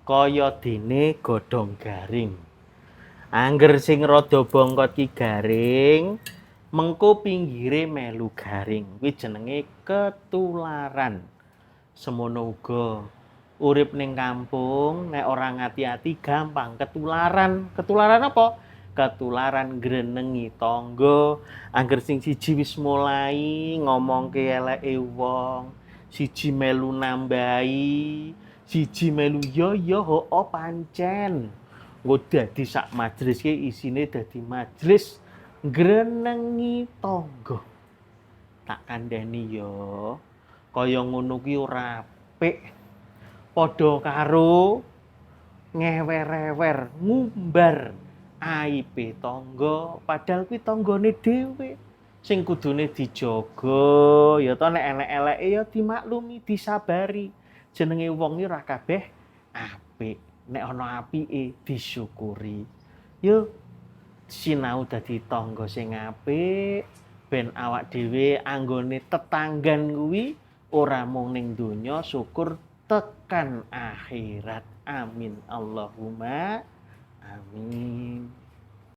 Kaya dene godhong garing. Angger sing rada bongkot ki garing, mengko pinggire melu garing. Kuwi jenenge ketularan. Semono uga urip ning kampung nek ora ngati-ati gampang ketularan. Ketularan apa? Ketularan grenengi tangga. Angger sing siji wis mulai ngomongke eleke wong, siji melu nambahi, siji melu ya ya hoo pancen. Engko dadi sak majelis ki isine dadi majelis grenengi tangga. Tak kandhani ya, kaya ngono kuwi ora apik. Padha karo ngewer-ewer, ngumbar aibe tangga, padahal kuwi tanggane dhewe. Sing kudune dijaga, ya to, nek enek eleke ya dimaklumi, disabari. Jenenge wong iki ora kabeh apik. Nek ana apike disyukuri. Yo sinau dadi tangga sing apik ben awak dhewe anggone tetanggan kuwi ora mung ning donya, syukur tekan akhirat. Amin Allahumma amin.